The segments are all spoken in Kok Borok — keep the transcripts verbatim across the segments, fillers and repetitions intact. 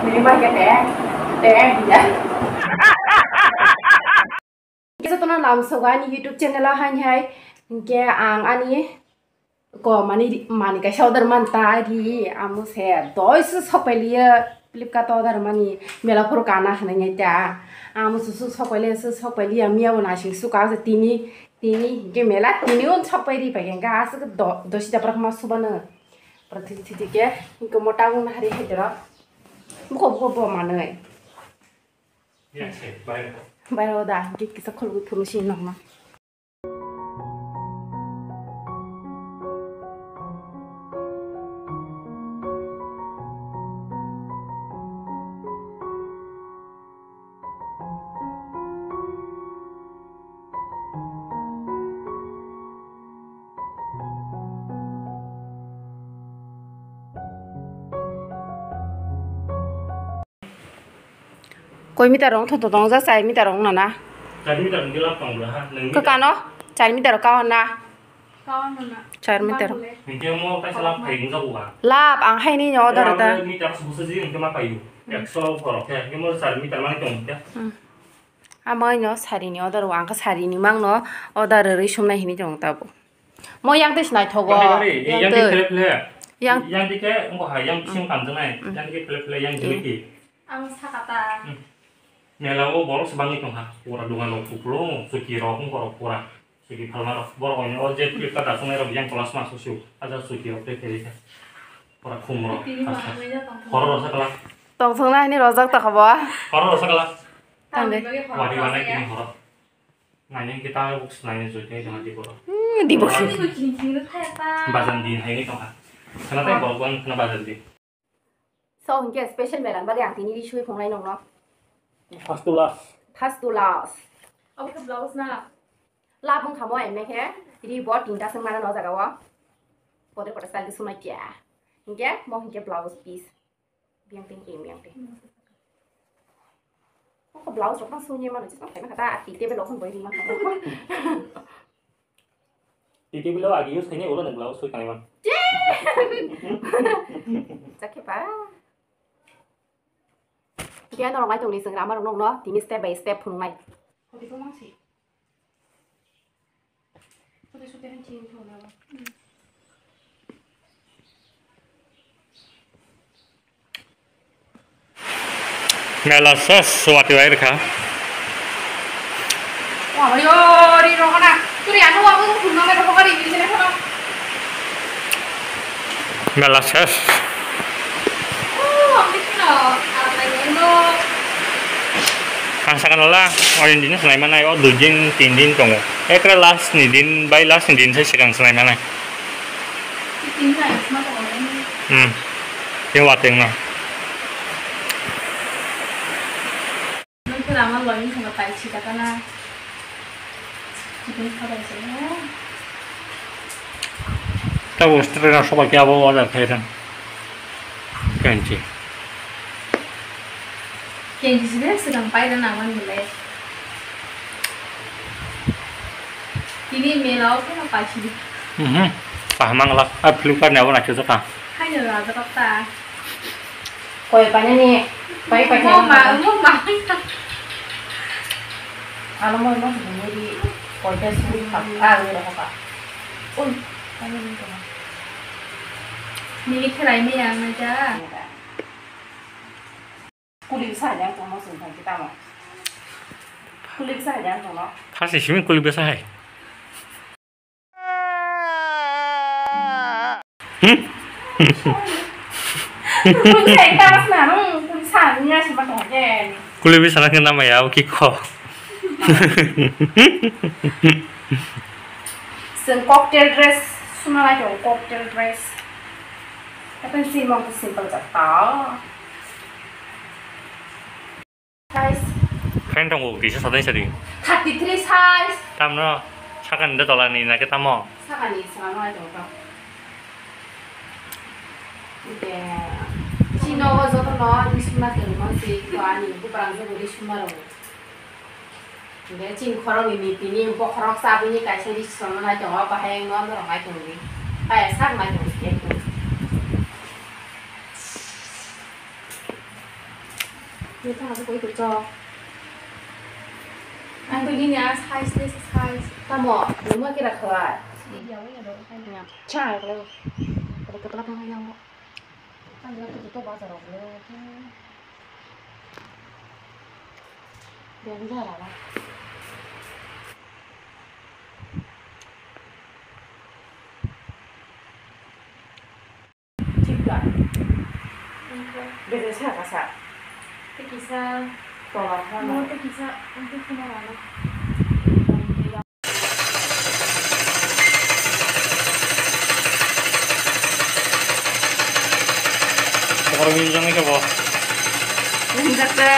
Ini mah kete, te dia. Jotono lamsogo ani YouTube channel o haini hai, hinkhe ang ani ko mani, mani kaisa order man ta ri, amo se doi se sokpailiya Flipkart o order mani mela phuru kana hinwi nai ta. Amo se se sokpailiya, se sokpailiya miya bo naising suka se tini, tini hinkhe mela tini un sokpai ri pai khe aswk do, dosi da bwrwk ma subano. Pratiti ke, hinkhe mo tabuk nahari hai doro. Buko, buko, bo manwi. Yes, yes, bye. Bye, Roda. Gik kisa khulugwi phunuksin nokno. Koi meter rong thotho tong jak, char meter rong nana. Char meter ni gelap tong bwla ha, nang meter. Kwkano char meter rok kawan na. Kawan nana. Char meter. Bangkule. Hingke mo kaisa lap phai wng jago ba. Lap ang hai ni order ta. Meter subusa ji hingke ma payu. Hmm. Ekso borok khe, hingke mo char meter mani tong khe. Hmm. Amo ino sari ni order o, ang khe sari ni mang no order rwi sumnai hinwi tong tabuk. Mo yang twi se naithogo. Yang twi. Yang twi khe, yang twi khe, yang twi khe, yang twi khe, yang twi khe. Ang saka ta. Hmm. Mela o borok se bangwi tongkha. Pura dogan rok kupulung, chuki rok wng borok pura. Chuki phalma rok. Borok oni o je Flipkart da songnai rok yang class ma susu. Aja chuki rok tei tei kha. Pura khum rok. Tini ma ngai ja tong. Khoro rok sakla. Tong thung nai ni rojak ta khabo. Khoro rok sakla. Tang de. Wadi wanai tini khoro. Nai ni kita buk nai ni joi tei jana di khoro. Hmm, di buk. Bajan din hai ni tongkha. Khana tei borok bang khana bajan din. So, hinkhe special melang bagwi ang tini ri sui phungnai nokno. First to last. First to last. Abo khe blouse na? Lab wngkha mo emne khe, ri bo tinta swng mano no jaga o. Potre potre style de sunai kya. Hinkhe, mo hinkhe blouse piece. Biang ting im yang ting. Ko blouse rok no suni mano, jisma khaina kata, ati table rok no boi ri ma. Titi bilo agi use khainai ulo nang blouse soi kaiman. Chakhe pa. Kaya norok nai tongni swngra ama rok no tini step by step phunuknai. Koti ko mangsi. Koti sute han chini thona ba. Mela ses suwati wai rwkha. Mela ses. Ang sakano la, oini din swlai manai, o dui din, tin din tongo. Ekre last ni din, bai last ni din sai swkang swlai manai. Hmm. Yang wateng no. Nang khe rama loi wngkha na tai si taka na. Chicken kha bai se na. Tabuk restaurant o sobai khe abo order khairang. Kenchi. Kenchi sini swkang pairana mani le. Tini mela o khe paisidi. Mhm. Pahmang la. A Flipkart ni abo naisajak kha. Haino rajak ta. Koi painani, pai pai mo ma, mo ma. Ano mo mo sini di koi ta suri kha. Ah, ini dah kha. Ui, painani kha. Nini khelai me yang na ja. Kuli bwsa hai ang tongno chwng thang khe tamo. Kuli bwsa hai ang tongno. First ni simi kuli bwsa hai. Hmm? Kuli hai ta bwsa na, hmm, kuli bwsa ni ya sima tong khe. Kuli bwsa na khe nama ya, o ki kho. Chwng cocktail dress suna lai tongo, cocktail dress. Kapan si mong simple ja ta. Size. Fan tongo kisa sadai sadi. Thirty three size. Tamno sakani da tola ni na ke tamo. Sakani sala no ai tongo. De. Chino go joto no risma tengmo si to ani buprang jogo risma ro. Hingke chini khoroknwi ni tini bokhorok chabwini kaisa ri swnamnai tongo, bahai wngno norok nai tongdi. Kaya sak nai tongdi ekdom. Ang to nini a size le size. Tamo, nungma kira khalai. Chai, kalau kalau kepala tengah yang. Ang to to bazar le. Dia ni jalan lah. Thik da. Bede sa ka sa. Tei kisa. Tola phano. Mo tei kisa, tei phano rano. Borok ni jangni khe bo. Ringjak ta.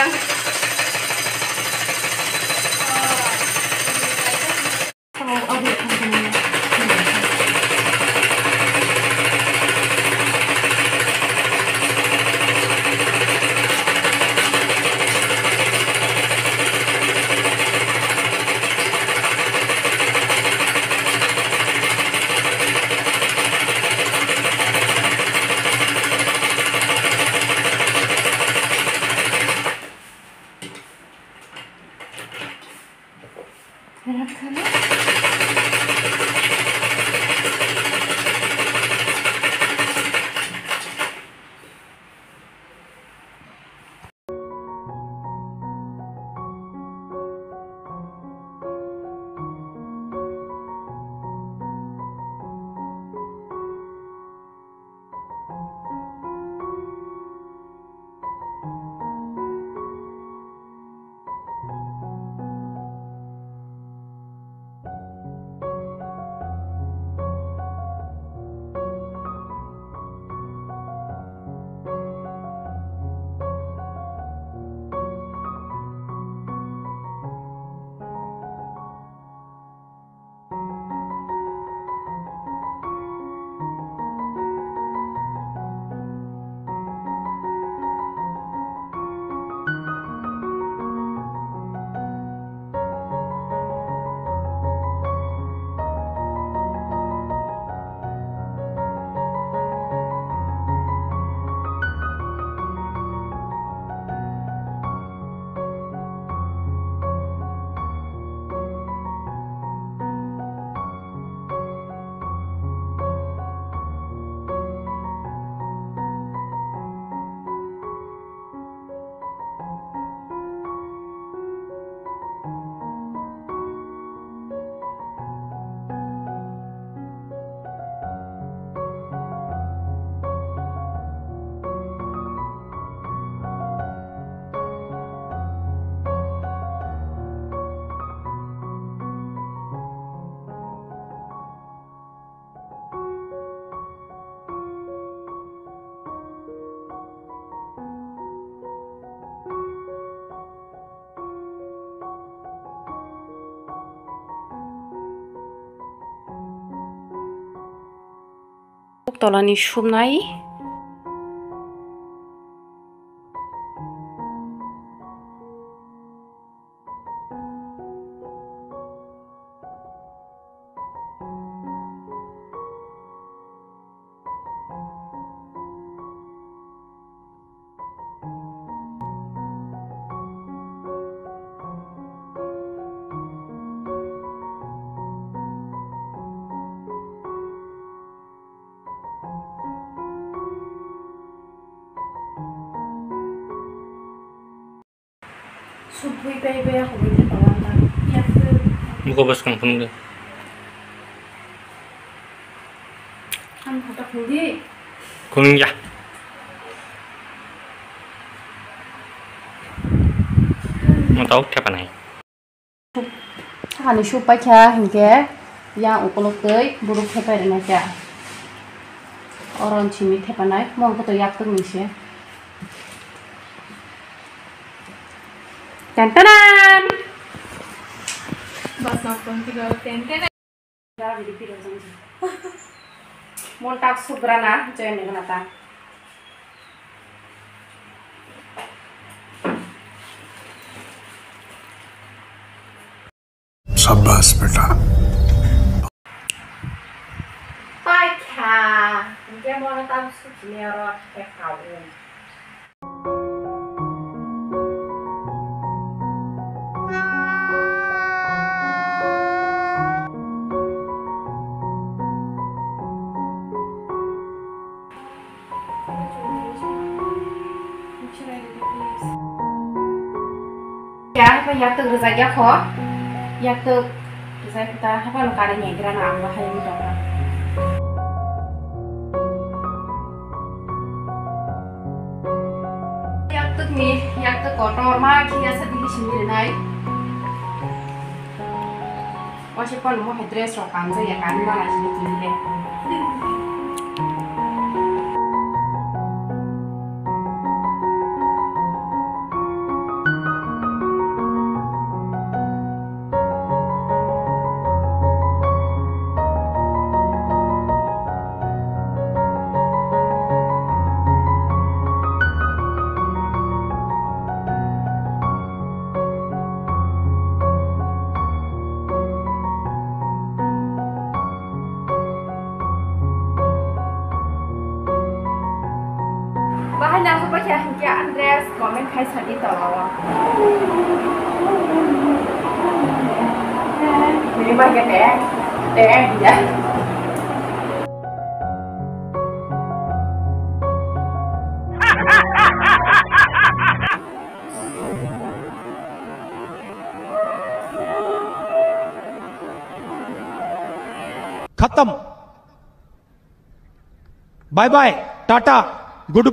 Tolani subnai. Subui pai bai ako bai tapa wanda. Buko bwskang phunuk di. Ang kota phunuk di. Khunung ya. Matau thepanai. Sakani sub paikha hinkhe yang ukolok twi buruk thepai rwnaikha. Oro simi thepanai mol koto yak twk ni se. Ten tenen. Bas nak pon tiga ten tenen. Montak subrana join dengan ta. Shabash beta. Paikha, hingke mono tang sukini oro thekha o. Yaktuk rijak ya kho. Yaktuk rijak ta hapalo kari nyegra na ang bahai wng tongkha. Yaktuk ni yaktuk kotor ma khi ya sa dili simi rinai. Waisa kono mo hai dress rok kanjak ya, kanwi mana sini tini le. Bahai nangkukbai khe hinkhe Andres comment khai sadi tolao. Bini bai khe te, te ya. खत्म। Bye bye, Tata, गुड